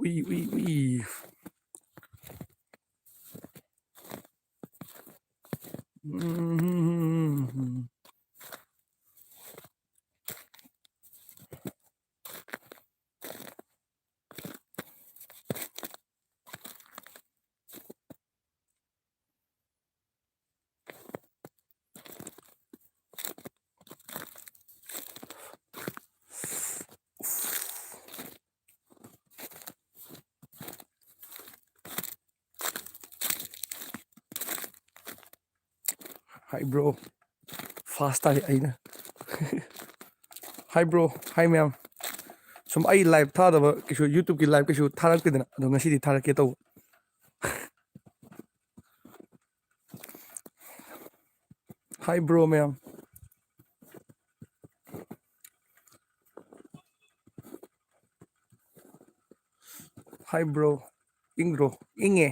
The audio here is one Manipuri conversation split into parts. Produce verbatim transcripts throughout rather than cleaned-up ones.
ꯎꯏ, ꯎꯏ, ꯎꯏ꯫ ꯎꯝ꯫ Hi bro, fast ꯇꯥꯏ ꯑꯩꯅ꯫ Hi bro, hi ꯃꯌꯥꯝ꯫ ꯁꯨꯝ ꯑꯩ live ꯊꯥꯗꯕ ꯀꯩꯁꯨ, YouTube ꯀꯤ live ꯀꯩꯁꯨ ꯊꯥꯔꯛꯇꯦꯗꯅ, ꯑꯗꯣ ꯉꯁꯤꯗꯤ ꯊꯥꯔꯛꯀꯦ ꯇꯧꯕ꯫ Hi bro ꯃꯌꯥꯝ꯫ Hi bro, ꯏꯪꯗ꯭ꯔꯣ? ꯏꯪꯉꯦ꯫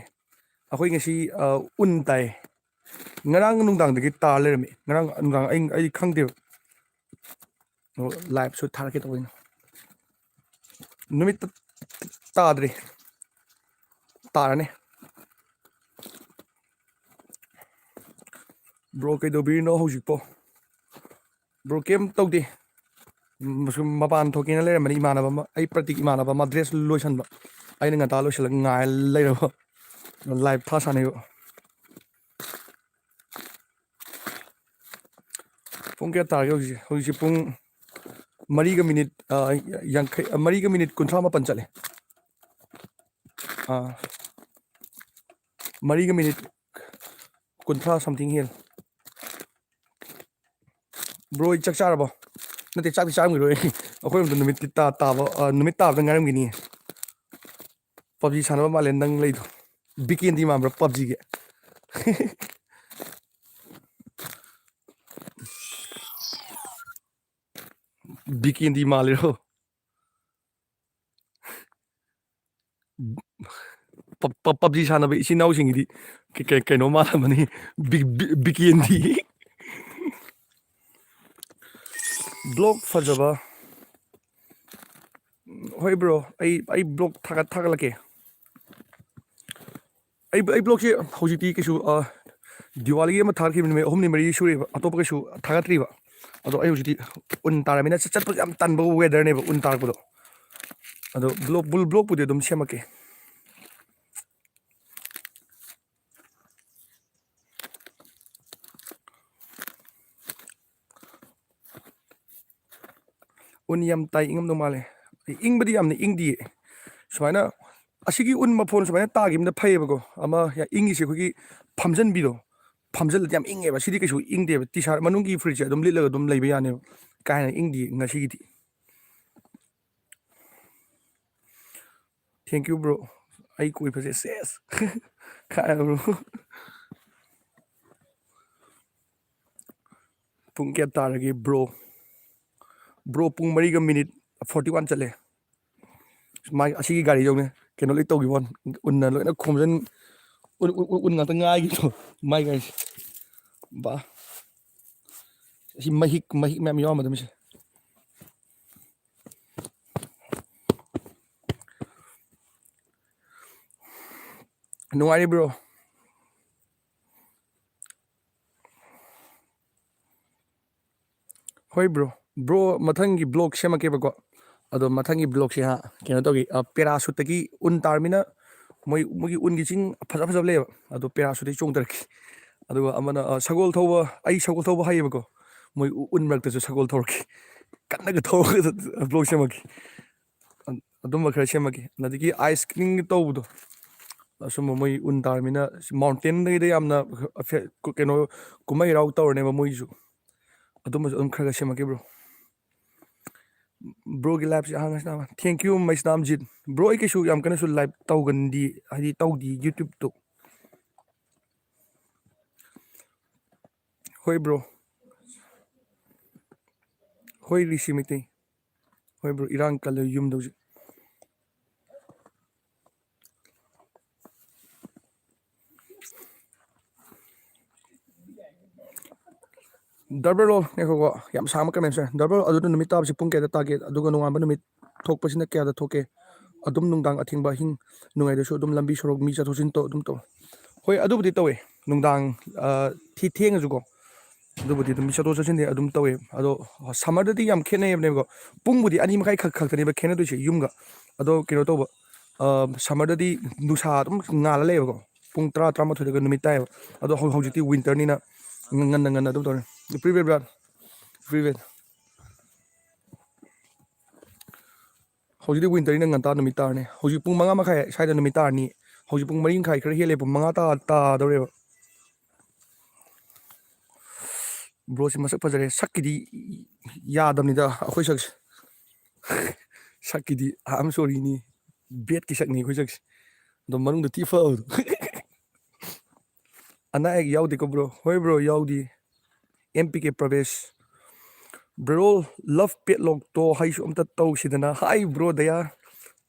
ꯑꯩꯈꯣꯏ ꯉꯁꯤ, ꯑ, ꯎꯟ ꯇꯥꯏ꯫ ꯉꯔꯥꯡ ꯅꯨꯡꯗꯥꯡꯗꯒꯤ ꯇꯥ ꯂꯩꯔꯝꯃꯤ꯫ ꯉꯔꯥꯡ ꯅꯨꯡꯗꯥꯡ ꯑꯩ, ꯑꯩ ꯈꯪꯗꯦꯕ꯫ ꯑꯣ, live ꯁꯨ ꯊꯥꯔꯛꯀꯦ ꯇꯧꯕꯅꯤ꯫ ꯅꯨꯃꯤꯠ ꯇ-, ꯇꯥꯗ꯭ꯔꯤ꯫ ꯇꯥꯔꯅꯤ꯫ Bro ꯀꯩꯗꯧꯕꯤꯔꯤꯅꯣ ꯍꯧꯖꯤꯛꯄꯣ? Bro ꯀꯩꯝ ꯇꯧꯗꯦ꯫ ꯎꯝ, ꯁꯨꯝ ꯃꯄꯥꯟ ꯊꯣꯛꯀꯦꯅ ꯂꯩꯔꯝꯕꯅꯤ꯫ ꯏꯃꯥꯟꯅꯕ ꯑꯃ, ꯑꯩ ꯄ꯭ꯔꯇꯤꯛ ꯏꯃꯥꯟꯅꯕ ꯑꯃ dress ꯂꯣꯏꯁꯟꯕ꯫ ꯑꯩꯅ ꯉꯟꯇꯥ ꯂꯣꯏꯁꯜꯂꯒ ꯉꯥꯏ ꯂꯩꯔꯕ꯫ Live ꯊꯥ ꯁꯥꯟꯅꯩꯕ꯫ ꯄꯨꯡ ꯀꯌꯥ ꯇꯥꯔꯒꯦ ꯍꯧꯖꯤꯛꯁꯦ? ꯍꯧꯖꯤꯛꯁꯦ ꯄꯨꯡ ꯃꯔꯤꯒ minute, ꯑ, ꯌꯥꯡꯈꯩ, ꯑ, ꯃꯔꯤꯒ minute ꯀꯨꯟꯊ꯭ꯔꯥ ꯃꯥꯄꯟ ꯆꯠꯂꯦ꯫ ꯑ, ꯃꯔꯤꯒ minute ꯀꯨꯟꯊ꯭ꯔꯥ something ꯍꯦꯜꯂꯦ꯫ Bro, ꯆꯥꯛ ꯆꯥꯔꯕꯣ? ꯅꯠꯇꯦ, ꯆꯥꯛꯇꯤ ꯆꯥꯔꯝꯈꯤꯔꯣꯏ꯫ ꯑꯩꯈꯣꯏꯔꯣꯝꯗ ꯅꯨꯃꯤꯠꯇꯤ ꯇꯥ-, ꯇꯥꯕ, ꯑ, ꯅꯨꯃꯤꯠ ꯇꯥꯕꯗ ꯉꯥꯏꯔꯝꯈꯤꯅꯤ꯫ PUBG ꯁꯥꯟꯅꯕ ꯃꯥꯜꯂꯦ ꯅꯪ ꯂꯩꯗꯣ꯫ ꯕꯤꯀꯦꯟꯗꯤ ꯃꯥꯟꯕ꯭ꯔꯥ PUBG ꯒꯤ? ꯕꯤꯀꯦꯟꯗꯤ ꯃꯥꯜꯂꯤꯔꯣ? ꯄ-, ꯄ-, PUBG ꯁꯥꯟꯅꯕ ꯏꯆꯤꯟ ꯏꯅꯥꯎꯁꯤꯡꯒꯤꯗꯤ ꯀꯩ-, ꯀꯩ-, ꯀꯩꯅꯣ ꯃꯥꯜꯂꯝꯃꯅꯤ꯫ ꯕꯤ-, ꯕꯤ-, ꯕꯤꯀꯦꯟꯗꯤ꯫ Vlog ꯐꯖꯕ꯫ ꯍꯣꯏ ꯕ꯭ꯔꯣ, ꯑꯩ ꯑꯩ ꯕ꯭ꯂꯣꯛ ꯊꯥꯒꯠ ꯊꯥꯒꯠꯂꯛꯀꯦ꯫ ꯑꯩ ꯑꯩ ꯕ꯭ꯂꯣꯛꯁꯦ ꯍꯧꯖꯤꯛꯇꯤ ꯀꯩꯁꯨ, ꯑ, ꯗꯤꯋꯥꯂꯤꯒꯤ ꯑꯃ ꯊꯥꯒꯠꯈꯤꯕ ꯅꯨꯃꯤꯠ ꯑꯍꯨꯝꯅꯤ ꯃꯔꯤ ꯁꯨꯔꯦꯕ, ꯑꯇꯣꯞꯄ ꯀꯩꯁꯨ ꯊꯥꯒꯠꯇ꯭ꯔꯤꯕ꯫ ꯑꯗꯣ ꯑꯩ ꯍꯧꯖꯤꯛꯇꯤ ꯎꯟ ꯇꯥꯔꯃꯤꯅ ꯆꯠ- ꯆꯠꯄꯁꯨ ꯌꯥꯝ ꯇꯟꯕ ꯋꯦꯗꯔꯅꯦꯕ ꯎꯟ ꯇꯥꯔꯛꯄꯗꯣ꯫ ꯑꯗꯣ ꯕ꯭ꯂꯣꯛ ꯕꯨꯜ ꯕ꯭ꯂꯣꯛꯄꯨꯗꯤ ꯑꯗꯨꯝ ꯁꯦꯝꯃꯛꯀꯦ꯫ ꯎꯟ ꯌꯥꯝ ꯇꯥꯏ, ꯏꯪꯉꯝꯗꯧ ꯃꯥꯜꯂꯦ꯫ ꯏꯪꯕꯗꯤ ꯌꯥꯝꯅ ꯏꯪꯗꯤꯌꯦ꯫ ꯁꯨꯃꯥꯏꯅ ꯑꯁꯤꯒꯤ ꯎꯟ ꯃꯐꯣꯟ ꯁꯨꯃꯥꯏꯅ ꯇꯥꯈꯤꯕꯅ ꯐꯩꯌꯦꯕꯀꯣ꯫ ꯑꯃ ꯌꯥ-, ꯏꯪꯉꯤꯁꯦ ꯑꯩꯈꯣꯏꯒꯤ ꯐꯝꯖꯟꯕꯤꯗꯣ, ꯐꯝꯖꯜꯂꯗꯤ ꯌꯥꯝ ꯏꯪꯉꯦꯕ꯫ ꯁꯤꯗꯤ ꯀꯩꯁꯨ ꯏꯪꯗꯦꯕ, ꯇꯤ ꯁꯥꯔꯠ ꯃꯅꯨꯡꯒꯤ ꯐꯨꯔꯤꯠꯁꯦ ꯑꯗꯨꯝ ꯂꯤꯠꯂꯒ ꯑꯗꯨꯝ ꯂꯩꯕ ꯌꯥꯅꯦꯕ꯫ ꯀꯥ ꯍꯦꯟꯅ ꯏꯪꯗꯤꯌꯦ ꯉꯁꯤꯒꯤꯗꯤ꯫ Thank you bro꯫ ꯑꯩ ꯀꯣꯏ ꯐꯖꯩ ꯁꯦꯁ꯫ ꯈꯥꯏ bro꯫ ꯄꯨꯡ ꯀꯌꯥ ꯇꯥꯔꯒꯦ ꯕ꯭ꯔꯣ? ꯕ꯭ꯔꯣ, ꯄꯨꯡ ꯃꯔꯤꯒ ꯃꯤꯅꯤꯠ ꯐꯣꯔꯇꯤ ꯋꯥꯟ ꯆꯠꯂꯦ꯫ ꯃꯥꯒꯤ ꯑꯁꯤꯒꯤ ꯒꯥꯔꯤꯗꯧꯅꯦ, ꯀꯩꯅꯣ ꯂꯣꯏ ꯇꯧꯈꯤꯕ ꯋꯥꯅꯤ, ꯎꯟꯅ ꯂꯣꯏꯅ ꯈꯣꯝꯖꯟ-, ꯎꯟ, ꯎꯟ, ꯎꯟ, ꯎꯟ ꯉꯥꯛꯇ ꯉꯥꯏꯈꯤꯕꯗꯣ ꯃꯥꯏ ꯒꯥꯔꯤꯁꯦ꯫ ꯕꯥ, ꯑꯁꯤ ꯃꯍꯤꯛ, ꯃꯍꯤꯛ ꯃꯌꯥꯝ ꯌꯥꯎꯔꯝꯃꯗꯕꯅꯤꯁꯦ꯫ ꯅꯨꯡꯉꯥꯏꯔꯤꯕ꯭ꯔꯣ? ꯍꯣꯏ ꯕ꯭ꯔꯣ꯫ ꯕ꯭ꯔꯣ, ꯃꯊꯪꯒꯤ ꯕ꯭ꯂꯣꯛ ꯁꯦꯝꯃꯛꯀꯦꯕꯀꯣ꯫ ꯑꯗꯣ ꯃꯊꯪꯒꯤ ꯕ꯭ꯂꯣꯛꯁꯦ ꯍꯥ, ꯀꯩꯅꯣ ꯇꯧꯒꯦ, ꯑ, ꯄꯦꯔꯥꯁꯨꯠꯇꯒꯤ ꯎꯟ ꯇꯥꯔꯃꯤꯅ ꯃꯣꯏ, ꯃꯣꯏꯒꯤ ꯎꯟꯒꯤ ꯆꯤꯡ ꯐꯖ ꯐꯖꯕ ꯂꯩꯌꯦꯕ꯫ ꯑꯗꯣ ꯄꯦꯔꯥꯁꯨꯠꯇꯒꯤ ꯆꯣꯡꯊꯔꯛꯀꯦ꯫ ꯑꯗꯨꯒ ꯑꯃꯅ, ꯑ, ꯁꯒꯣꯜ ꯊꯧꯕ, ꯑꯩ ꯁꯒꯣꯜ ꯊꯧꯕ ꯍꯩꯌꯦꯕꯀꯣ꯫ ꯃꯣꯏ ꯎ-, ꯎꯟ ꯃꯔꯛꯇꯁꯨ ꯁꯒꯣꯜ ꯊꯧꯔꯛꯀꯦ꯫ ꯀꯟꯅꯒ ꯊꯧꯔꯒ ꯕ꯭ꯂꯣꯛ ꯁꯦꯝꯃꯛꯀꯦ꯫ ꯑ-, ꯑꯗꯨꯝꯕ ꯈꯔ ꯁꯦꯝꯃꯛꯀꯦ꯫ ꯑꯗꯒꯤ ice cream ꯇꯧꯕꯗꯣ, ꯑꯁꯨꯝꯕ ꯃꯣꯏ ꯎꯟ ꯇꯥꯔꯃꯤꯅ mountain ꯗꯩꯗ ꯌꯥꯝꯅ ꯐꯦ-, ꯀꯩꯅꯣ, ꯀꯨꯝꯍꯩ ꯍꯔꯥꯎ ꯇꯧꯔꯅꯦꯕ ꯃꯣꯏꯒꯤꯁꯨ꯫ ꯑꯗꯨꯝꯕꯁꯨ ꯑꯗꯨꯝ ꯈꯔ ꯈꯔ ꯁꯦꯝꯃꯛꯀꯦ ꯕ꯭ꯔꯣ꯫ ꯕ꯭ꯔꯣꯒꯤ ꯂꯥꯏꯞꯁꯦ ꯑꯍꯥꯡ ꯑꯁꯤꯅ thank you ꯃꯩꯁꯅꯥꯝꯖꯤꯠ꯫ ꯕ꯭ꯔꯣ, ꯑꯩ ꯀꯩꯁꯨ ꯌꯥꯝ ꯀꯟꯅꯁꯨ ꯂꯥꯏꯞ ꯇꯧꯒꯟꯗꯤ, ꯍꯥꯏꯗꯤ ꯇꯧꯗꯤ YouTube ꯇꯣ꯫ ꯍꯣꯏ ꯕ꯭ꯔꯣ꯫ ꯍꯣꯏ ꯔꯤꯁꯤ ꯃꯩꯇꯩ꯫ ꯍꯣꯏ ꯕ꯭ꯔꯣ, ꯏꯔꯥꯡ ꯀꯜꯂꯦ ꯌꯨꯝꯗ ꯍꯧꯖꯤꯛ꯫ ꯗꯔꯕꯔ ꯂꯣ, ꯉꯥꯏꯈꯣꯀꯣ, ꯌꯥꯝ ꯁꯥꯡꯕ comment ꯁꯦ꯫ ꯗꯔꯕꯔ, ꯑꯗꯨꯅ ꯅꯨꯃꯤꯠ ꯇꯥꯕꯁꯤ ꯄꯨꯡ ꯀꯌꯥꯗ ꯇꯥꯒꯦ? ꯑꯗꯨꯒ ꯅꯣꯡꯉꯥꯟꯕ ꯅꯨꯃꯤꯠ ꯊꯣꯛꯄꯁꯤꯅ ꯀꯌꯥꯗ ꯊꯣꯛꯀꯦ? ꯑꯗꯨꯝ ꯅꯨꯡꯗꯥꯡ ꯑꯊꯦꯡꯕ ꯑꯍꯤꯡ ꯅꯣꯡꯌꯥꯏꯗꯁꯨ ꯑꯗꯨꯝ ꯂꯝꯕꯤ ꯁꯣꯔꯣꯛ ꯃꯤ ꯆꯠꯊꯣꯛ ꯆꯠꯁꯤꯟ ꯇꯧ-, ꯑꯗꯨꯝ ꯇꯧ-, ꯍꯣꯏ, ꯑꯗꯨꯕꯨꯗꯤ ꯇꯧꯋꯦ꯫ ꯅꯨꯡꯗꯥꯡ, ꯑ, ꯊꯤ-, ꯊꯦꯡꯉꯁꯨꯀꯣ, ꯑꯗꯨꯕꯨꯗꯤ ꯑꯗꯨꯝ ꯆꯠꯊꯣꯛ ꯆꯠꯁꯤꯟꯗꯤ ꯑꯗꯨꯝ ꯇꯧꯋꯦ꯫ ꯑꯗꯣ summerꯗꯗꯤ ꯌꯥꯝ ꯈꯦꯠꯅꯩꯕꯅꯦꯕꯀꯣ꯫ ꯄꯨꯡꯕꯨꯗꯤ ꯑꯅꯤ ꯃꯈꯥꯏ ꯈꯛ ꯈꯛꯇꯅꯦꯕ ꯈꯦꯠꯅꯗꯣꯏꯁꯦ ꯌꯨꯝꯒ꯫ ꯑꯗꯣ ꯀꯩꯅꯣ ꯇꯧꯕ, ꯑ, summerꯗꯗꯤ ꯅꯨꯡꯁꯥ ꯑꯗꯨꯝ ꯉꯥꯜꯂ ꯂꯩꯌꯦꯕꯀꯣ꯫ ꯄꯨꯡ ꯇꯔꯥ, ꯇꯔꯥꯃꯥꯊꯣꯏꯗꯒ ꯅꯨꯃꯤꯠ ꯇꯥꯏꯌꯦꯕ꯫ ꯑꯗꯣ ꯍꯧ-, ꯍꯧꯖꯤꯛꯇꯤ winterꯅꯤꯅ ꯉꯟꯅ ꯉꯟꯅ ꯑꯗꯨꯝ ꯇꯧꯔꯦ꯫ Привет, брат. Привет. ꯍꯧꯖꯤꯛꯇꯤ winterꯅꯤꯅ ꯉꯟꯇꯥ ꯅꯨꯃꯤꯠ ꯇꯥꯔꯅꯤ꯫ ꯍꯧꯖꯤꯛ ꯄꯨꯡ ꯃꯉꯥ ꯃꯈꯥꯏ ꯁ꯭ꯋꯥꯏꯗ ꯅꯨꯃꯤꯠ ꯇꯥꯔꯅꯤ꯫ ꯍꯧꯖꯤꯛ ꯄꯨꯡ ꯃꯔꯤ ꯃꯈꯥꯏ ꯈꯔ ꯍꯦꯜꯂꯦ, ꯄꯨꯡ ꯃꯉꯥ ꯇꯥ-, ꯇꯥꯗꯧꯔꯦꯕ꯫ Broꯁꯤ ꯃꯁꯛ ꯐꯖꯔꯦ꯫ ꯁꯛꯀꯤꯗꯤ ꯌꯥꯗꯕꯅꯤꯗ ꯑꯩꯈꯣꯏ ꯁꯛꯁꯦ꯫ ꯁꯛꯀꯤꯗꯤ, I am sorryꯅꯤ, bedꯀꯤ ꯁꯛꯅꯤ ꯑꯩꯈꯣꯏ ꯁꯛꯁꯦ꯫ ꯑꯗꯣ ꯃꯅꯨꯡꯗ ꯊꯤ ꯐꯕꯗꯣ꯫ ꯑꯅꯥ ꯑꯌꯦꯛ ꯌꯥꯎꯗꯦꯀꯣ bro? ꯍꯣꯏ bro, ꯌꯥꯎꯗꯦ꯫ M P K ꯄ꯭ꯔꯕꯦꯁ, bro, love padlockꯇꯣ ꯍꯩꯁꯨ ꯑꯝꯇ ꯇꯧꯁꯤꯗꯅ꯫ ꯍꯥꯏ bro ꯗꯌꯥ,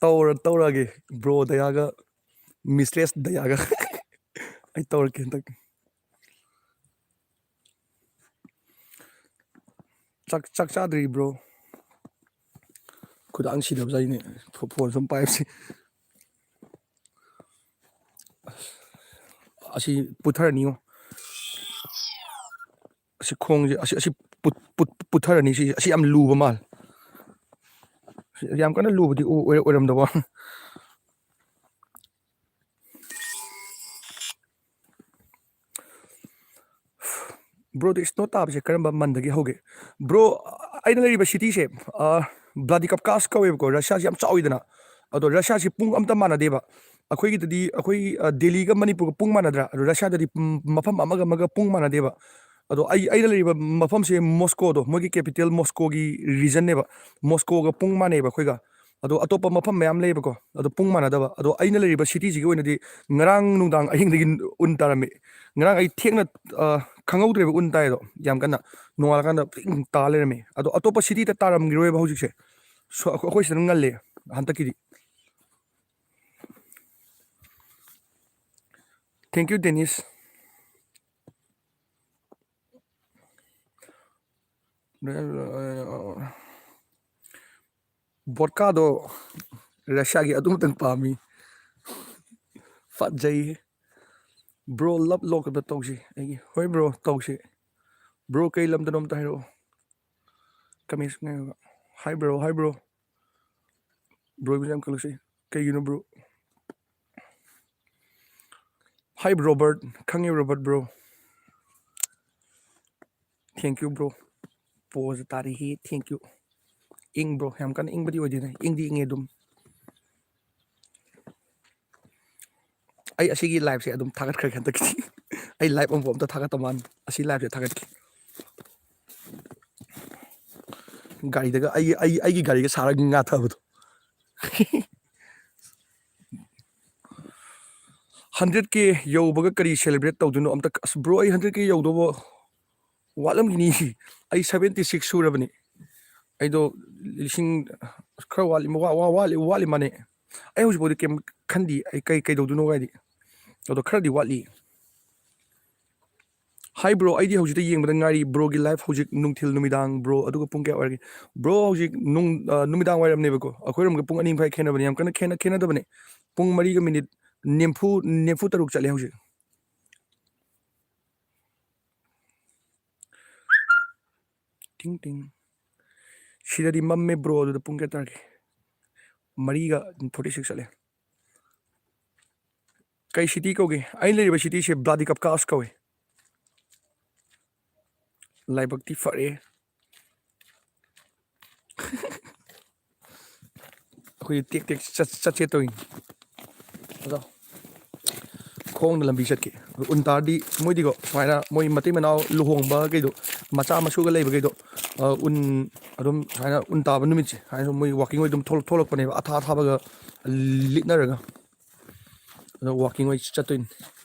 ꯇꯧꯔ-, ꯇꯧꯔꯛꯑꯒꯦ bro ꯗꯌꯥꯒ, mistress ꯗꯌꯥꯒ꯫ ꯑꯩ ꯇꯧꯔꯛꯀꯦ ꯍꯟꯗꯛ꯫ ꯆꯥꯛ, ꯆꯥꯛ ꯆꯥꯗ꯭ꯔꯤ bro꯫ ꯈꯨꯗꯥꯡ ꯁꯤꯗꯕ ꯆꯥꯏꯅꯦ꯫ ꯐꯣ-, phone ꯁꯨꯝ ꯄꯥꯏꯕꯁꯤ꯫ ꯑꯁ, ꯑꯁꯤ ꯄꯨꯊꯔꯅꯤꯉꯣ꯫ ꯑꯁꯤ ꯈꯣꯡꯁꯦ, ꯑꯁꯤ, ꯑꯁꯤ ꯄꯨꯠ-, ꯄꯨꯠ-, ꯄꯨꯠꯊꯔꯅꯤ꯫ ꯁꯤ, ꯑꯁꯤ ꯌꯥꯝ ꯂꯨꯕ ꯃꯥꯜꯂꯦ꯫ ꯌꯥꯝ ꯀꯟꯅ ꯂꯨꯕꯗꯤ ꯑꯣꯏ-, ꯑꯣꯏꯔꯝꯗꯕ꯫ Broꯗꯤ snow ꯇꯥꯕꯁꯦ ꯀꯔꯝꯕ monthꯗꯒꯤ ꯍꯧꯒꯦ? Bro, ꯑꯩꯅ ꯂꯩꯔꯤꯕ cityꯁꯦ, ꯑ, ꯕ꯭ꯂꯥꯗꯤꯀꯞꯀꯥꯁ ꯀꯧꯋꯦꯕꯀꯣ, ꯔꯁꯤꯌꯥꯁꯤ ꯌꯥꯝ ꯆꯥꯎꯋꯤꯗꯅ꯫ ꯑꯗꯣ ꯔꯁꯤꯌꯥꯁꯤ ꯄꯨꯡ ꯑꯝꯇ ꯃꯥꯟꯅꯗꯦꯕ꯫ ꯑꯩꯈꯣꯏꯒꯤꯗꯗꯤ, ꯑꯩꯈꯣꯏ, ꯑ, ꯗꯦꯜꯂꯤꯒ ꯃꯅꯤꯄꯨꯔꯒ ꯄꯨꯡ ꯃꯥꯟꯅꯗ꯭ꯔꯥ? ꯑꯗꯣ ꯔꯁꯤꯌꯥꯗꯗꯤ, ꯎꯝ, ꯃꯐꯝ ꯑꯃꯒ ꯑꯃꯒ ꯄꯨꯡ ꯃꯥꯟꯅꯗꯦꯕ꯫ ꯑꯗꯣ ꯑꯩ, ꯑꯩꯅ ꯂꯩꯔꯤꯕ ꯃꯐꯝꯁꯦ ꯃꯣꯁꯀꯣꯗꯣ, ꯃꯣꯏꯒꯤ capital ꯃꯣꯁꯀꯣꯒꯤ regionꯅꯦꯕ꯫ ꯃꯣꯁꯀꯣꯒ ꯄꯨꯡ ꯃꯥꯟꯅꯩꯕ ꯑꯩꯈꯣꯏꯒ꯫ ꯑꯗꯣ ꯑꯇꯣꯞꯄ ꯃꯐꯝ ꯃꯌꯥꯝ ꯂꯩꯌꯦꯕꯀꯣ꯫ ꯑꯗꯣ ꯄꯨꯡ ꯃꯥꯟꯅꯗꯕ꯫ ꯑꯗꯣ ꯑꯩꯅ ꯂꯩꯔꯤꯕ cityꯁꯤꯒꯤ ꯑꯣꯏꯅꯗꯤ ꯉꯔꯥꯡ ꯅꯨꯡꯗꯥꯡ ꯑꯍꯤꯡꯗꯒꯤ ꯎꯟ ꯇꯥꯔꯝꯃꯤ꯫ ꯉꯔꯥꯡ ꯑꯩ ꯊꯦꯡꯅ, ꯑ, ꯈꯪꯍꯧꯗ꯭ꯔꯦꯕ ꯎꯟ ꯇꯥꯏꯗꯣ ꯌꯥꯝ ꯀꯟꯅ꯫ ꯅꯣꯡꯉꯥꯜꯂꯀꯥꯟꯗ ꯄꯤꯡ ꯇꯥ ꯂꯩꯔꯝꯃꯤ꯫ ꯑꯗꯣ ꯑꯇꯣꯞꯄ cityꯗ ꯇꯥꯔꯝꯈꯤꯔꯣꯏꯕ ꯍꯧꯖꯤꯛꯁꯦ꯫ ꯁꯣ-, ꯑꯩꯈꯣꯏ ꯁꯤꯗꯅ ꯉꯜꯂꯦ ꯍꯟꯗꯛꯀꯤꯗꯤ꯫ Thank you, Dennis. ꯕꯣꯠꯀꯥꯗꯣ ꯔꯁꯤꯌꯥꯒꯤ ꯑꯗꯨꯃꯇꯪ ꯄꯥꯝꯃꯤ꯫ ꯐꯖꯩ꯫ ꯕ꯭ꯔꯣ, ꯂꯞ ꯂꯣꯛ ꯑꯝꯇ ꯇꯧꯁꯤ꯫ ꯑꯩꯒꯤ, ꯍꯣꯏ ꯕ꯭ꯔꯣ, ꯇꯧꯁꯤ꯫ ꯕ꯭ꯔꯣ, ꯀꯩ ꯂꯝꯗꯅꯣ ꯑꯝꯇ ꯍꯥꯏꯔꯛꯑꯣ꯫ ꯀꯃꯦꯟꯁ ꯉꯥꯏꯔꯒ꯫ Hi bro, hi bro. Bro, ꯏꯕꯨ ꯌꯥꯝ ꯀꯜꯂꯛꯁꯤ꯫ ꯀꯩꯒꯤꯅꯣ ꯕ꯭ꯔꯣ? ꯍꯥꯏ ꯔꯣꯕꯔꯠ, ꯈꯪꯉꯦ Robert bro. Thank you bro. ꯄꯣꯖ ꯇꯥꯔꯤꯍꯤ, thank you꯫ ꯏꯪ ꯕ꯭ꯔꯣ, ꯌꯥꯝ ꯀꯟꯅ ꯏꯪꯕꯗꯤ ꯑꯣꯏꯗꯦꯗ, ꯏꯪꯗꯤ ꯏꯪꯉꯦ ꯑꯗꯨꯝ꯫ ꯑꯩ ꯑꯁꯤꯒꯤ ꯂꯥꯏꯞꯁꯦ ꯑꯗꯨꯝ ꯊꯥꯒꯠꯈ꯭ꯔꯒꯦ ꯍꯟꯗꯛꯀꯤꯗꯤ꯫ ꯑꯩ ꯂꯥꯏꯞ ꯑꯃꯐꯥꯎ ꯑꯝꯇ ꯊꯥꯒꯠꯇ ꯃꯥꯟ, ꯑꯁꯤ ꯂꯥꯏꯞꯁꯦ ꯊꯥꯒꯠꯀꯦ꯫ ꯒꯥꯔꯤꯗꯒ ꯑꯩ, ꯑꯩ, ꯑꯩꯒꯤ ꯒꯥꯔꯤꯒ ꯁꯥꯔꯒ ꯉꯥꯊꯕꯗꯣ꯫ ꯍꯟꯗ꯭ꯔꯦꯠ ꯀꯦ ꯌꯧꯕꯒ ꯀꯔꯤ ꯁꯦꯂꯦꯕ꯭ꯔꯦꯠ ꯇꯧꯗꯣꯏꯅꯣ ꯑꯝꯇ? ꯑꯁ ꯕ꯭ꯔꯣ, ꯑꯩ ꯍꯟꯗ꯭ꯔꯦꯠ ꯀꯦ ꯌꯧꯗꯧꯕ ꯋꯥꯠꯂꯝꯈꯤꯅꯤ꯫ ꯑꯩ ꯁꯚꯦꯟꯇꯤ ꯁꯤꯛꯁ ꯁꯨꯔꯕꯅꯤ꯫ ꯑꯩꯗꯣ ꯂꯤꯁꯤꯡ ꯈꯔ ꯋꯥꯠꯂꯤ, ꯋꯥ-, ꯋꯥ-, ꯋꯥꯠꯂꯤ, ꯋꯥꯠꯂꯤ ꯃꯥꯅꯦ꯫ ꯑꯩ ꯍꯧꯖꯤꯛꯐꯥꯎꯗꯤ ꯀꯩꯝ ꯈꯟꯗꯤ, ꯑꯩ ꯀꯩ, ꯀꯩꯗꯧꯗꯣꯏꯅꯣ ꯍꯥꯏꯗꯤ꯫ ꯑꯗꯣ ꯈꯔꯗꯤ ꯋꯥꯠꯂꯤ꯫ ꯍꯥꯏ ꯕ꯭ꯔꯣ, ꯑꯩꯗꯤ ꯍꯧꯖꯤꯛꯇ ꯌꯦꯡꯕꯗ ꯉꯥꯏꯔꯤ꯫ ꯕ꯭ꯔꯣꯒꯤ ꯂꯥꯏꯐ ꯍꯧꯖꯤꯛ ꯅꯨꯡꯊꯤꯜ ꯅꯨꯃꯤꯗꯥꯡ ꯕ꯭ꯔꯣ, ꯑꯗꯨꯒ ꯄꯨꯡ ꯀꯌꯥ ꯑꯣꯏꯔꯒꯦ? ꯕ꯭ꯔꯣ, ꯍꯧꯖꯤꯛ ꯅꯨꯡ-, ꯑ, ꯅꯨꯃꯤꯗꯥꯡ ꯋꯥꯏꯔꯝꯅꯦꯕꯀꯣ꯫ ꯑꯩꯈꯣꯏꯔꯣꯝꯒ ꯄꯨꯡ ꯑꯅꯤ ꯃꯈꯥꯏ ꯈꯦꯠꯅꯕꯅꯦ, ꯌꯥꯝ ꯀꯟꯅ ꯈꯦꯠꯅ-, ꯈꯦꯠꯅꯗꯕꯅꯦ꯫ ꯄꯨꯡ ꯃꯔꯤꯒ ꯃꯤꯅꯤꯠ ꯅꯤꯐꯨ, ꯅꯤꯐꯨ ꯇꯔꯨꯛ ꯆꯠꯂꯦ ꯍꯧꯖꯤꯛ꯫ ꯇꯤꯡ ꯇꯤꯡ꯫ ꯁꯤꯗꯗꯤ ꯃꯝꯃꯦ ꯕ꯭ꯔꯣ, ꯑꯗꯨꯗ ꯄꯨꯡ ꯀꯌꯥ ꯇꯥꯔꯒꯦ? ꯃꯔꯤꯒ ꯐꯣꯔꯇꯤ ꯁꯤꯛꯁ ꯆꯠꯂꯦ꯫ ꯀꯩ ꯁꯤꯇꯤ ꯀꯧꯒꯦ? ꯑꯩꯅ ꯂꯩꯔꯤꯕ ꯁꯤꯇꯤꯁꯦ ꯕ꯭ꯂꯥꯗꯤꯀꯞꯀꯥꯁ ꯀꯧꯏ꯫ ꯂꯥꯏꯕꯛꯇꯤ ꯐꯔꯦ꯫ ꯑꯩꯈꯣꯏ ꯇꯦꯛ ꯇꯦꯛ ꯆꯠ-, ꯆꯠꯁꯦ ꯇꯧꯔꯤꯅꯤ꯫ ꯑꯗꯣ ꯈꯣꯡꯅ ꯂꯝꯕꯤ ꯆꯠꯀꯦ꯫ ꯎꯟ ꯇꯥꯔꯗꯤ ꯃꯣꯏꯗꯤꯀꯣ, ꯁꯨꯃꯥꯏꯅ ꯃꯣꯏ ꯃꯇꯩ ꯃꯅꯥꯎ ꯂꯨꯍꯣꯡꯕꯈꯩꯗꯣ, ꯃꯆꯥ ꯃꯁꯨꯒ ꯂꯩꯕꯈꯩꯗꯣ, ꯑ, ꯎꯟ ꯑꯗꯨꯝ ꯁꯨꯃꯥꯏꯅ ꯎꯟ ꯇꯥꯕ ꯅꯨꯃꯤꯠꯁꯦ, ꯁꯨꯃꯥꯏꯅ ꯃꯣꯏ ꯋꯥꯀꯤꯡ ꯑꯣꯏ ꯑꯗꯨꯝ ꯊꯣꯛꯂꯛ-, ꯊꯣꯛꯂꯛꯄꯅꯦꯕ, ꯑꯊꯥ ꯑꯊꯥꯕꯒ ꯂꯤꯠꯅꯔꯒ꯫ ꯑꯗꯣ ꯋꯥꯀꯤꯡ ꯑꯣꯏ ꯆꯠꯇꯣꯏꯅꯤ꯫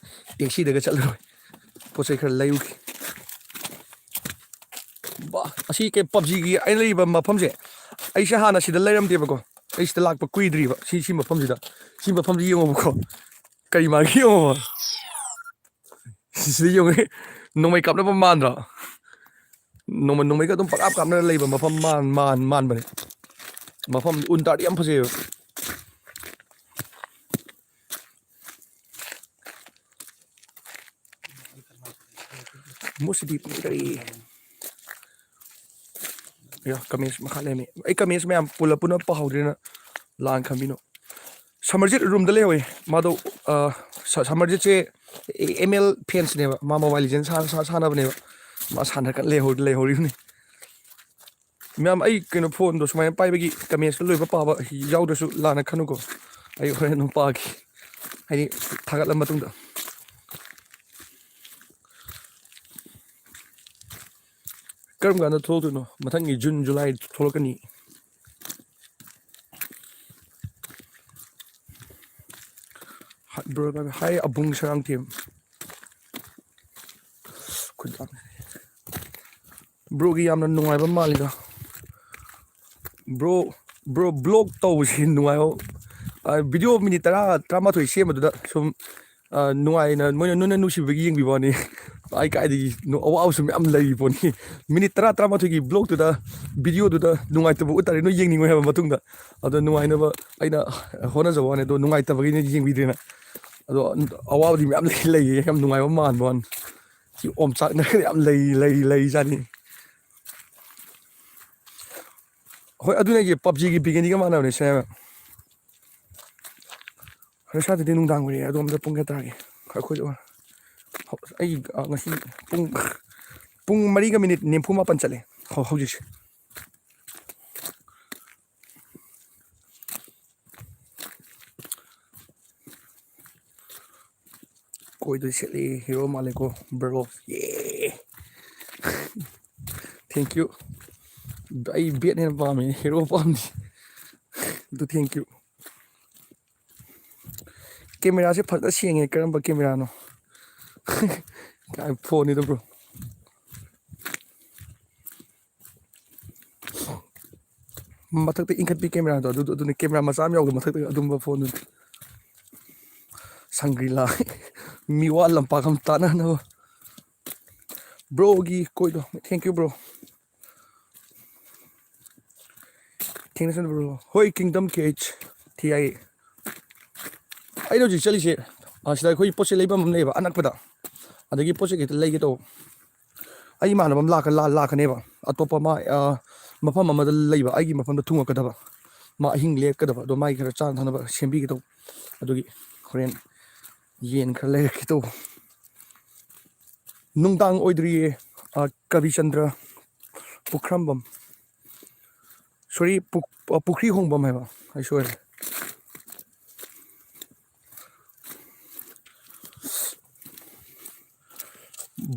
ꯇꯦꯛꯁꯤꯗꯒ ꯆꯠꯂꯔꯣꯏ꯫ ꯄꯣꯠ ꯆꯩ ꯈꯔ ꯂꯩꯔꯨꯒꯦ꯫ ꯕꯥ, ꯑꯁꯤ ꯀꯩ, ꯄꯞꯖꯤꯒꯤ ꯑꯩꯅ ꯂꯩꯔꯤꯕ ꯃꯐꯝꯁꯦ, ꯑꯩꯁꯦ ꯍꯥꯟꯅ ꯁꯤꯗ ꯂꯩꯔꯝꯗꯦꯕꯀꯣ꯫ ꯑꯩ ꯁꯤꯗ ꯂꯥꯛꯄ ꯀꯨꯏꯗ꯭ꯔꯤꯕ꯫ ꯁꯤ, ꯁꯤ ꯃꯐꯝꯁꯤꯗ, ꯁꯤ ꯃꯐꯝꯁꯤ ꯌꯦꯡꯉꯣꯕꯀꯣ꯫ ꯀꯔꯤ ꯃꯥꯒꯤ ꯌꯦꯡꯉꯣꯕ꯫ ꯁꯤꯗ ꯌꯦꯡꯉꯨ꯫ ꯅꯣꯡꯃꯩ ꯀꯥꯞꯅꯕ ꯃꯥꯟꯗ꯭ꯔꯣ? ꯅꯣꯡꯃ, ꯅꯣꯡꯃꯩꯒ ꯑꯗꯨꯝ ꯄꯪꯀꯥꯞ ꯀꯥꯞꯅꯔ ꯂꯩꯕ ꯃꯐꯝ ꯃꯥꯟ-, ꯃꯥꯟ-, ꯃꯥꯟꯕꯅꯦ꯫ ꯃꯐꯝ ꯎꯟ ꯇꯥꯔꯗꯤ ꯌꯥꯝ ꯐꯖꯩꯌꯦꯕ꯫ ꯃꯨꯁꯤꯗꯤ ꯄꯨꯡ ꯇꯔꯦꯠ꯫ ꯌꯥ, ꯀꯃꯦꯁ ꯃꯈꯥ ꯂꯩꯔꯝꯃꯤ꯫ ꯑꯩ ꯀꯃꯦꯁ ꯃꯌꯥꯝ ꯄꯨꯂꯞ ꯄꯨꯟꯅ ꯄꯥꯍꯧꯗ꯭ꯔꯦꯅ ꯂꯥꯟ ꯈꯟꯕꯤꯅꯣ꯫ ꯁꯃꯔꯖꯤꯠ ꯔꯨꯝꯗ ꯂꯩꯍꯧꯋꯦ꯫ ꯃꯥꯗꯣ, ꯑ, ꯁ-, ꯁꯃꯔꯖꯤꯠꯁꯦ ꯑꯦꯝ ꯑꯦꯜ ꯐꯦꯟꯁꯅꯦꯕ꯫ ꯃꯥ ꯃꯣꯕꯥꯏꯜ ꯂꯤꯖꯦꯟ ꯁꯥꯟꯅ-, ꯁꯥꯟꯅ-, ꯁꯥꯟꯅꯕꯅꯦꯕ꯫ ꯃꯥ ꯁꯥꯟꯅꯔ ꯀꯟꯅ ꯂꯩꯍꯧ-, ꯂꯩꯍꯧꯔꯤꯕꯅꯤ꯫ ꯃꯌꯥꯝ, ꯑꯩ ꯀꯩꯅꯣ ꯐꯣꯟꯗꯣ ꯁꯨꯃꯥꯏꯅ ꯄꯥꯏꯕꯒꯤ ꯀꯃꯦꯟꯁꯇ ꯂꯣꯏꯕ ꯄꯥꯕ ꯌꯥꯎꯗ꯭ꯔꯁꯨ ꯂꯥꯟꯅ ꯈꯟꯅꯨꯀꯣ꯫ ꯑꯩ ꯍꯣꯔꯦꯟ ꯑꯗꯨꯝ ꯄꯥꯒꯦ꯫ ꯍꯥꯏꯗꯤ ꯊꯥꯒꯠꯂ ꯃꯇꯨꯡꯗ꯫ ꯀꯔꯝ ꯀꯥꯟꯗ ꯊꯣꯛꯂꯛꯇꯣꯏꯅꯣ? ꯃꯊꯪꯒꯤ ꯖꯨꯟ, ꯖꯨꯂꯥꯏ ꯊꯣꯛꯂꯛꯀꯅꯤ꯫ ꯍꯥꯏ, ꯕ꯭ꯔꯣ, ꯍꯥꯏ, ꯑꯕꯨꯡ ꯁꯔꯥꯡꯊꯦꯝ꯫ ꯈꯨꯗꯥꯡ꯫ ꯕ꯭ꯔꯣꯒꯤ ꯌꯥꯝꯅ ꯅꯨꯡꯉꯥꯏꯕ ꯃꯥꯜꯂꯤꯗ꯫ ꯕ꯭ꯔꯣ, ꯕ꯭ꯔꯣ, ꯕ꯭ꯂꯣꯛ ꯇꯧꯕꯁꯤ ꯅꯨꯡꯉꯥꯏꯕ, ꯑ, ꯚꯤꯗꯤꯑꯣ ꯃꯤꯅꯤꯠ ꯇꯔꯥ, ꯇꯔꯥꯃꯥꯊꯣꯏ ꯁꯦꯝꯕꯗꯨꯗ ꯁꯨꯝ, ꯑ, ꯅꯨꯡꯉꯥꯏꯅ ꯃꯣꯏꯅ, ꯅꯣꯏꯅ ꯅꯨꯡꯁꯤꯕꯒꯤ ꯌꯦꯡꯕꯤꯕ ꯋꯥꯅꯤ꯫ ꯑꯩ ꯀꯥꯏꯗꯒꯤ ꯅꯣ-, ꯑꯋꯥꯕꯁꯨ ꯃꯌꯥꯝ ꯂꯩꯔꯤ ꯄꯣꯠꯅꯤ꯫ ꯃꯤꯅꯤꯠ ꯇꯔꯥ, ꯇꯔꯥꯃꯥꯊꯣꯏꯒꯤ ꯕ꯭ꯂꯣꯛꯇꯨꯗ, ꯚꯤꯗꯤꯑꯣꯗꯨꯗ ꯅꯨꯡꯉꯥꯏꯇꯕ ꯎꯠ ꯇꯥꯔꯗꯤ ꯅꯣꯏ ꯌꯦꯡꯅꯤꯡꯉꯣꯏ ꯍꯥꯏꯕ ꯃꯇꯨꯡꯗ꯫ ꯑꯗꯣ ꯅꯨꯡꯉꯥꯏꯅꯕ ꯑꯩꯅ ꯍꯣꯠꯅꯖꯕ ꯋꯥꯅꯤ, ꯑꯗꯣ ꯅꯨꯡꯉꯥꯏꯇꯕꯒꯤꯅꯦ ꯌꯦꯡꯕꯤꯗ꯭ꯔꯦꯅ꯫ ꯑꯗꯣ ꯑꯋꯥꯕꯗꯤ ꯃꯌꯥꯝ ꯂꯩ, ꯂꯩꯌꯦ, ꯌꯥꯝ ꯅꯨꯡꯉꯥꯏꯕ ꯃꯥꯟꯕ ꯋꯥꯅꯤ꯫ ꯁꯤ ꯑꯣꯝꯆꯥꯛꯅꯔꯒ ꯌꯥꯝ ꯂꯩ, ꯂꯩ, ꯂꯩꯖꯥꯠꯅꯤ꯫ ꯍꯣꯏ, ꯑꯗꯨꯅꯦ ꯑꯩꯁꯦ ꯄꯞꯖꯤꯒꯤ ꯕꯤꯒꯤꯅꯤꯒ ꯃꯥꯟꯅꯕꯅꯦ ꯁꯦꯝꯃꯦ꯫ ꯍꯣꯔꯦꯟ ꯁ꯭ꯋꯥꯏꯗꯗꯤ ꯅꯨꯡꯗꯥꯡ ꯑꯣꯏꯔꯦ, ꯑꯗꯣꯝꯗ ꯄꯨꯡ ꯀꯌꯥ ꯇꯥꯔꯒꯦ? ꯑꯩꯈꯣꯏ, ꯑꯩ, ꯑ, ꯉꯁꯤ ꯄꯨꯡ, ꯄꯨꯡ ꯃꯔꯤꯒ ꯃꯤꯅꯤꯠ ꯅꯤꯐꯨ ꯃꯥꯄꯟ ꯆꯠꯂꯦ ꯍꯧ-, ꯍꯧꯖꯤꯛꯁꯦ꯫ ꯀꯣꯏꯗꯣꯏ ꯁꯦꯠꯂꯤ, ꯍꯤꯔꯣ ꯃꯥꯜꯂꯦꯀꯣ, ꯕ꯭ꯔꯣ꯫ ꯌꯦ꯫ Thank you꯫ ꯑꯩ ꯕꯦꯠꯅ ꯍꯦꯟꯅ ꯄꯥꯝꯃꯦ, ꯍꯤꯔꯣ ꯄꯥꯝꯗꯦ꯫ ꯑꯗꯨ thank you꯫ ꯀꯦꯃꯦꯔꯥꯁꯦ ꯐꯖꯅ ꯁꯦꯡꯉꯦ, ꯀꯔꯝꯕ ꯀꯦꯃꯦꯔꯥꯅꯣ? ꯀꯥꯏ ꯐꯣꯟꯅꯤꯗ, ꯕ꯭ꯔꯣ꯫ ꯃꯊꯛꯇ ꯏꯟꯈꯠꯄꯤ ꯀꯦꯃꯦꯔꯥꯗꯣ, ꯑꯗꯨꯗꯣ, ꯑꯗꯨꯅꯤ, ꯀꯦꯃꯦꯔꯥ ꯃꯆꯥ ꯑꯃ ꯌꯥꯎꯕꯗꯣ ꯃꯊꯛꯇ, ꯑꯗꯨꯝꯕ ꯐꯣꯟꯗꯨꯅꯤ꯫ ꯁꯪꯒ꯭ꯔꯤꯂꯥ꯫ ꯃꯤꯋꯥ ꯂꯝꯄꯥꯛ ꯑꯃ ꯇꯥꯟꯅꯅꯕ꯫ ꯕ꯭ꯔꯣꯒꯤ ꯀꯣꯏꯗꯣ, thank you, ꯕ꯭ꯔꯣ꯫ ꯊꯦꯡꯅꯁꯅꯨ ꯕ꯭ꯔꯣ꯫ ꯍꯣꯏ, ꯀꯤꯡꯗꯝ ꯀꯦ ꯑꯩꯆ ꯊꯤ ꯑꯥꯏ ꯑꯦ꯫ ꯑꯩꯅ ꯍꯧꯖꯤꯛ ꯆꯠꯂꯤꯁꯦ, ꯑ, ꯁꯤꯗ ꯑꯩꯈꯣꯏ ꯄꯣꯠ ꯆꯩ ꯂꯩꯐꯝ ꯑꯃ ꯂꯩꯌꯦꯕ ꯑꯅꯛꯄꯗ, ꯑꯗꯒꯤ ꯄꯣꯠ ꯆꯩ ꯈꯤꯇ ꯂꯩꯒꯦ ꯇꯧꯕ꯫ ꯑꯩ ꯏꯃꯥꯟꯅꯕ ꯑꯃ ꯂꯥꯛꯀ-, ꯂꯥ-, ꯂꯥꯛꯀꯅꯦꯕ, ꯑꯇꯣꯞꯄ ꯃꯥ, ꯑ, ꯃꯐꯝ ꯑꯃꯗ ꯂꯩꯕ, ꯑꯩꯒꯤ ꯃꯐꯝꯗ ꯊꯨꯡꯉꯛꯀꯗꯕ, ꯃꯥ ꯑꯍꯤꯡ ꯂꯦꯛꯀꯗꯕ, ꯑꯗꯣ ꯃꯥꯒꯤ ꯈꯔ ꯆꯥꯅ ꯊꯛꯅꯕ ꯁꯦꯝꯕꯤꯒꯦ ꯇꯧꯕ꯫ ꯑꯗꯨꯒꯤ ꯍꯣꯔꯦꯟ ꯌꯦꯟ ꯈꯔ ꯂꯩꯔꯛꯀꯦ ꯇꯧꯕ꯫ ꯅꯨꯡꯗꯥꯡ ꯑꯣꯏꯗ꯭ꯔꯤꯌꯦ꯫ ꯑ, ꯀꯕꯤꯆꯟꯗ꯭ꯔ ꯄꯨꯈ꯭ꯔꯝꯕꯝ, ꯁꯣꯔꯤ, ꯄꯨ-, ꯑ, ꯄꯨꯈ꯭ꯔꯤ ꯍꯣꯡꯕꯝ ꯍꯥꯏꯕ, ꯑꯩ ꯁꯣꯏꯔꯦ꯫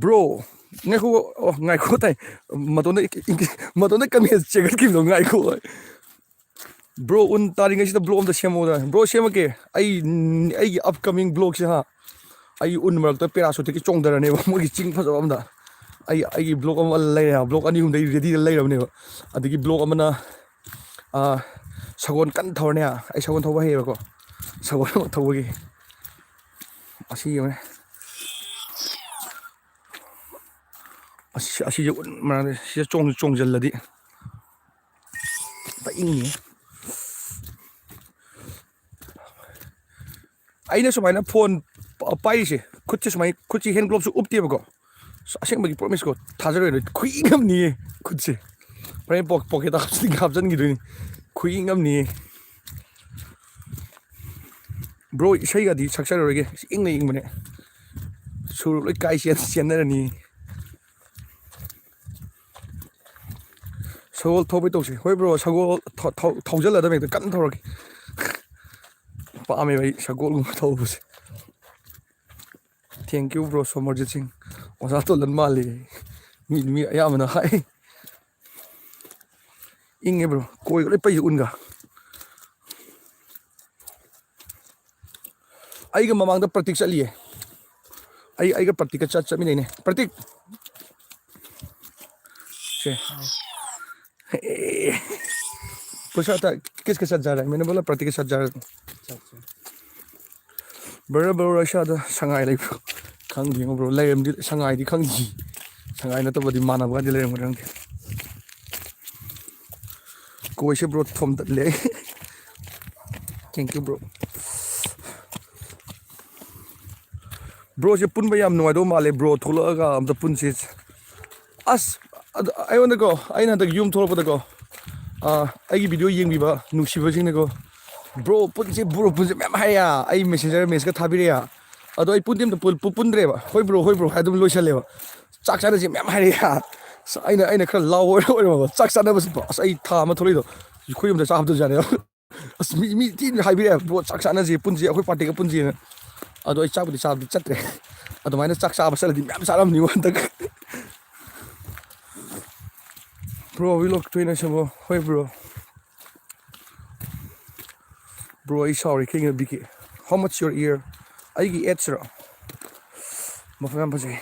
ꯕ꯭ꯔꯣ, ꯉꯥꯏꯈꯣ, ꯑꯣ, ꯉꯥꯏꯈꯣ ꯇꯥꯏ꯫ ꯃꯇꯣꯟꯗ ꯏ-, ꯏ-, ꯃꯇꯣꯟꯗ ꯀꯃꯦꯟ ꯆꯦꯟꯈꯠꯈꯤꯕꯗꯣ ꯉꯥꯏꯈꯣ꯫ ꯕ꯭ꯔꯣ, ꯎꯟ ꯇꯥꯔꯤꯉꯩꯁꯤꯗ ꯕ꯭ꯂꯣꯛ ꯑꯝꯇ ꯁꯦꯝꯃꯛꯑꯣꯗ꯫ ꯕ꯭ꯔꯣ, ꯁꯦꯝꯃꯛꯀꯦ꯫ ꯑꯩ, ꯑꯩꯒꯤ ꯑꯞꯀꯃꯤꯡ ꯕ꯭ꯂꯣꯛꯁꯦ ꯍꯥ, ꯑꯩ ꯎꯟ ꯃꯔꯛꯇ ꯄꯦꯔꯥꯁꯨꯠꯇꯒꯤ ꯆꯣꯡꯊꯔꯅꯦꯕ ꯃꯣꯏꯒꯤ ꯆꯤꯡ ꯐꯖꯕ ꯑꯝꯗ꯫ ꯑꯩ, ꯑꯩꯒꯤ ꯕ꯭ꯂꯣꯛ ꯑꯃ ꯂꯩꯔꯦ, ꯕ꯭ꯂꯣꯛ ꯑꯅꯤ ꯑꯍꯨꯝꯗꯩ ꯔꯦꯗꯤꯗ ꯂꯩꯔꯕꯅꯦꯕ꯫ ꯑꯗꯒꯤ ꯕ꯭ꯂꯣꯛ ꯑꯃꯅ, ꯑꯥ, ꯁꯒꯣꯜ ꯀꯟꯅ ꯊꯧꯔꯅꯤ ꯍꯥ꯫ ꯑꯩ ꯁꯒꯣꯜ ꯊꯧꯕ ꯍꯩꯌꯦꯕꯀꯣ꯫ ꯁꯒꯣꯜ ꯑꯃ ꯊꯧꯕꯒꯤ꯫ ꯑꯁꯤ ꯌꯦꯡꯉꯨꯅꯦ꯫ ꯑꯁꯤ, ꯑꯁꯤꯁꯦ ꯎꯟ ꯃꯔꯛꯇ ꯁꯤꯗ ꯆꯣꯡ-, ꯆꯣꯡꯁꯤꯜꯂꯗꯤ ꯐꯖ ꯏꯪꯅꯤ꯫ ꯑꯩꯅ ꯁꯨꯃꯥꯏꯅ ꯐꯣꯟ ꯄ-, ꯄꯥꯏꯔꯤꯁꯦ, ꯈꯨꯠꯁꯦ ꯁꯨꯃꯥꯏꯅ, ꯈꯨꯠꯁꯦ ꯍꯦꯟ ꯒ꯭ꯂꯣꯞꯁꯨ ꯎꯞꯇꯦꯕꯀꯣ꯫ ꯑꯁꯦꯡꯕꯒꯤ ꯄ꯭ꯔꯣꯃꯤꯁꯀꯣ, ꯊꯥꯖꯔꯣꯏꯗꯣꯏ, ꯈꯨꯏꯪ ꯑꯃꯅꯤꯌꯦ ꯈꯨꯠꯁꯦ꯫ ꯍꯣꯔꯦꯟ ꯄꯣ-, ꯄꯣꯀꯦꯠꯇ ꯍꯥꯞꯆꯤꯟ-, ꯍꯥꯞꯆꯤꯟꯈꯤꯗꯣꯏꯅꯤ꯫ ꯈꯨꯏꯪ ꯑꯃꯅꯤꯌꯦ꯫ ꯕ꯭ꯔꯣ, ꯏꯁꯩꯒꯗꯤ ꯁꯛꯆꯔꯔꯣꯏꯒꯦ, ꯏꯪꯅ ꯏꯪꯕꯅꯦ꯫ ꯁꯨꯔ ꯂꯣꯏ ꯀꯥꯏ ꯆꯦꯟ-, ꯆꯦꯟꯅꯔꯅꯤ꯫ ꯁꯒꯣꯜ ꯊꯧꯕꯩ ꯇꯧꯁꯤ꯫ ꯍꯣꯏ ꯕ꯭ꯔꯣ, ꯁꯒꯣꯜ ꯊꯧ-, ꯊꯧ-, ꯊꯧꯖꯤꯜꯂꯗꯕꯅꯦ, ꯍꯦꯛꯇ ꯀꯟꯅ ꯊꯧꯔꯛꯀꯦ꯫ ꯄꯥꯝꯃꯦꯕ ꯑꯩ ꯁꯒꯣꯜꯒꯨꯝꯕ ꯊꯧꯕꯁꯦ꯫ Thank you bro, ꯁꯣꯃꯔꯖꯤꯠ ꯁꯤꯡ꯫ ꯑꯣꯖꯥ ꯇꯣꯂꯟ ꯃꯥꯜꯂꯤ꯫ ꯃꯤ, ꯃꯤ ꯑꯌꯥꯝꯕꯅ ꯍꯥꯏ꯫ ꯏꯪꯉꯦ ꯕ꯭ꯔꯣ, ꯀꯣꯏꯒ ꯂꯣꯏ ꯄꯩ ꯎꯟꯒ꯫ ꯑꯩꯒ ꯃꯃꯥꯡꯗ ꯄ꯭ꯔꯇꯤꯛ ꯆꯠꯂꯤꯌꯦ꯫ ꯑꯩ, ꯑꯩꯒ ꯄ꯭ꯔꯇꯤꯛꯀ ꯆꯠ-, ꯆꯠꯃꯤꯟꯅꯩꯅꯦ꯫ ꯄ꯭ꯔꯇꯤꯛ! ꯁꯦ꯫ ꯑꯦ꯫ ꯄꯨꯁꯥ ꯇ ꯀꯤꯁꯀ ꯆꯠ ꯖꯥꯔꯦ? ꯃꯦꯅꯦ ꯕꯣꯂꯥ ꯄ꯭ꯔꯇꯤꯛꯀ ꯆꯠ ꯖꯥꯔꯦ꯫ ꯕ꯭ꯔꯗꯔ, ꯕ꯭ꯔꯣ, ꯔꯁꯤꯌꯥꯗ ꯁꯉꯥꯏ ꯂꯩꯕ꯭ꯔꯣ? ꯈꯪꯗꯦꯉꯣ ꯕ꯭ꯔꯣ, ꯂꯩꯔꯝꯗꯤ, ꯁꯉꯥꯏꯗꯤ ꯈꯪꯗꯦ꯫ ꯁꯉꯥꯏ ꯅꯠꯇꯕꯗꯤ ꯃꯥꯟꯅꯕꯒꯗꯤ ꯂꯩꯔꯝꯒꯗ꯭ꯔꯥ ꯈꯪꯗꯦ꯫ ꯀꯣꯏꯁꯦ ꯕ꯭ꯔꯣ ꯊꯣꯝꯗꯠꯂꯦ꯫ Thank you bro꯫ ꯕ꯭ꯔꯣꯁꯦ ꯄꯨꯟꯕ ꯌꯥꯝ ꯅꯨꯡꯉꯥꯏꯗꯧ ꯃꯥꯜꯂꯦ ꯕ꯭ꯔꯣ, ꯊꯣꯛꯂꯛꯑꯒ ꯑꯝꯇ ꯄꯨꯟꯁꯦ꯫ ꯑꯁ, ꯑꯗ ꯑꯩꯉꯣꯟꯗꯀꯣ, ꯑꯩꯅ ꯍꯟꯗꯛ ꯌꯨꯝ ꯊꯣꯛꯂꯛꯄꯗꯀꯣ, ꯑꯥ, ꯑꯩꯒꯤ ꯚꯤꯗꯤꯑꯣ ꯌꯦꯡꯕꯤꯕ ꯅꯨꯡꯁꯤꯕꯁꯤꯡꯅꯀꯣ, "ꯕ꯭ꯔꯣ ꯄꯨꯟꯁꯦ, ꯕ꯭ꯔꯣ ꯄꯨꯟꯁꯦ" ꯃꯌꯥꯝ ꯍꯥꯏꯔꯛꯑꯦ꯫ ꯑꯩ ꯃꯦꯁꯦꯟꯖꯔ ꯃꯦꯁꯦꯖꯀ ꯊꯥꯕꯤꯔꯛꯑꯦ꯫ ꯑꯗꯣ ꯑꯩ ꯄꯨꯟꯗꯤ ꯑꯝꯇ ꯄꯨꯟ-, ꯄꯨ-, ꯄꯨꯟꯗ꯭ꯔꯦꯕ꯫ "ꯍꯣꯏ ꯕ꯭ꯔꯣ, ꯍꯣꯏ ꯕ꯭ꯔꯣ" ꯍꯥꯏ ꯑꯗꯨꯝ ꯂꯣꯏꯁꯜꯂꯦꯕ꯫ "ꯆꯥꯛ ꯆꯥꯅꯁꯦ" ꯃꯌꯥꯝ ꯍꯥꯏꯔꯛꯑꯦ꯫ ꯑꯁ, ꯑꯩꯅ, ꯑꯩꯅ ꯈꯔ ꯂꯥꯎꯕ ꯑꯣꯏꯔ-, ꯑꯣꯏꯔꯝꯃꯕ꯫ ꯆꯥꯛ ꯆꯥꯅꯕꯁꯤ, ꯑꯁ, ꯑꯩ ꯊꯥ ꯑꯃ ꯊꯣꯛꯂꯛꯏꯗꯣ ꯑꯩꯈꯣꯏ ꯌꯨꯝꯗ ꯆꯥꯕꯗꯨꯖꯥꯠꯅꯦꯕ꯫ ꯑꯁ, ꯃꯤ, ꯃꯤ ꯊꯤꯅ ꯍꯥꯏꯕꯤꯔꯛꯑꯦ, "ꯕ꯭ꯔꯣ, ꯆꯥꯛ ꯆꯥꯅꯁꯦ, ꯄꯨꯟꯁꯦ, ꯑꯩꯈꯣꯏ ꯄꯥꯔꯇꯤꯒ ꯄꯨꯟꯁꯦꯅ"꯫ ꯑꯗꯣ ꯑꯩ ꯆꯥꯛꯄꯨꯗꯤ ꯆꯥꯕꯗꯤ ꯆꯠꯇ꯭ꯔꯦ꯫ ꯑꯗꯨꯃꯥꯏꯅ ꯆꯥꯛ ꯆꯥꯕ ꯆꯠꯂꯗꯤ ꯃꯌꯥꯝ ꯆꯥꯔꯝꯅꯤꯕꯣ ꯍꯟꯗꯛ꯫ Bro, we look twenty seven. ꯍꯣꯏ bro꯫ Bro, ꯑꯩ ꯁꯥꯎꯔꯦ, ꯀꯩꯒꯤꯅꯣ B K? How much your year? ꯑꯩꯒꯤ age ꯔꯣ? ꯃꯐꯝ ꯌꯥꯝ ꯐꯖꯩ꯫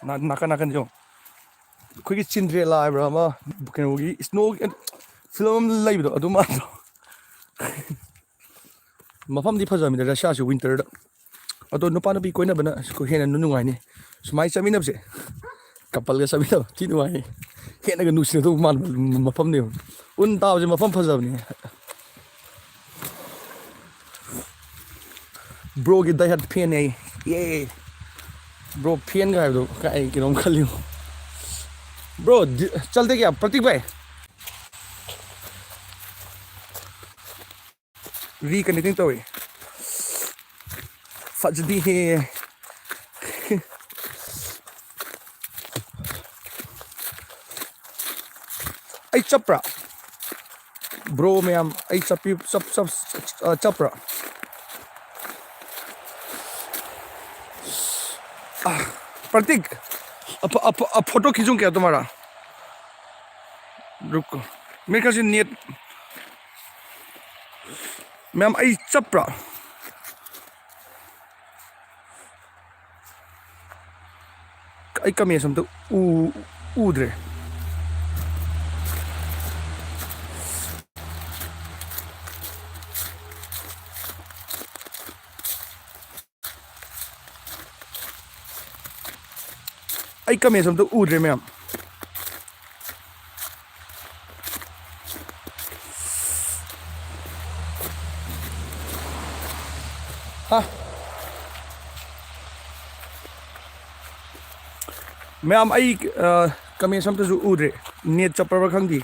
ꯅꯥ-, ꯅꯥꯀꯟ ꯅꯥꯀꯟꯁꯦ ꯌꯦꯡꯉꯣ꯫ ꯑꯩꯈꯣꯏꯒꯤ ꯆꯤꯟꯗ꯭ꯔꯦꯂꯥ ꯍꯥꯏꯕ꯭ꯔꯥ ꯑꯃ ꯀꯩꯅꯣꯒꯤ snow film ꯑꯃ ꯂꯩꯕꯗꯣ ꯑꯗꯨ ꯃꯥꯟꯗ꯭ꯔꯣ? ꯃꯐꯝꯗꯤ ꯐꯖꯕꯅꯤꯗ ꯔꯁꯤꯌꯥꯁꯨ winter ꯗ꯫ ꯑꯗꯣ ꯅꯨꯄꯥ ꯅꯨꯄꯤ ꯀꯣꯏꯅꯕꯅ ꯍꯦꯟꯅ ꯅꯨꯡꯉꯥꯏꯅꯤ꯫ ꯁꯨꯃꯥꯏꯅ ꯆꯠꯃꯤꯟꯅꯕꯁꯦ, couple ꯒ ꯆꯠꯃꯤꯟꯅꯕ ꯊꯤ ꯅꯨꯡꯉꯥꯏꯅꯤ꯫ ꯍꯦꯟꯅꯒ ꯅꯨꯡꯁꯤꯅꯗꯧꯕ ꯃꯥꯟꯕ ꯃꯐꯝꯅꯦꯕ꯫ ꯎꯟ ꯇꯥꯕꯁꯦ ꯃꯐꯝ ꯐꯖꯕꯅꯤ꯫ Bro ꯒꯤ die hard fan ꯅꯦ ꯑꯩ꯫ ꯌꯦ꯫ Bro, fan ꯒ ꯍꯥꯏꯕꯗꯣ ꯀꯥꯏ ꯀꯩꯅꯣꯝ ꯈꯜꯂꯤꯉꯣ꯫ Bro, ꯗꯤ-, चलते क्या प्रतीक भाई? Reconnecting ꯇꯧꯔꯤ꯫ ꯐꯖꯗꯤꯍꯦ꯫ ꯑꯩ ꯆꯞꯄ꯭ꯔꯥ? Bro ꯃꯌꯥꯝ, ꯑꯩ ꯆꯞꯄꯤ-, ꯆꯞ-, ꯆꯞ-, ꯑ, ꯆꯞꯄ꯭ꯔꯥ? ꯑ, प्रतीक, अ, फ-, अ, फ-, अ, फोटो खींचूं क्या तुम्हारा? रुको, मेरे ख्याल से net, ꯃꯌꯥꯝ, ꯑꯩ ꯆꯞꯄ꯭ꯔꯥ? ꯑꯩ comments ꯑꯝꯇ ꯎ-, ꯎꯗ꯭ꯔꯦ꯫ ꯑꯩ comments ꯑꯝꯇ ꯎꯗ꯭ꯔꯦ ꯃꯌꯥꯝ꯫ ꯃꯌꯥꯝ, ꯑꯩ ꯀꯃꯦꯟꯁ ꯑꯝꯇꯁꯨ ꯎꯗ꯭ꯔꯦ, ꯅꯦꯠ ꯆꯞꯄ꯭ꯔꯕ ꯈꯪꯗꯦ꯫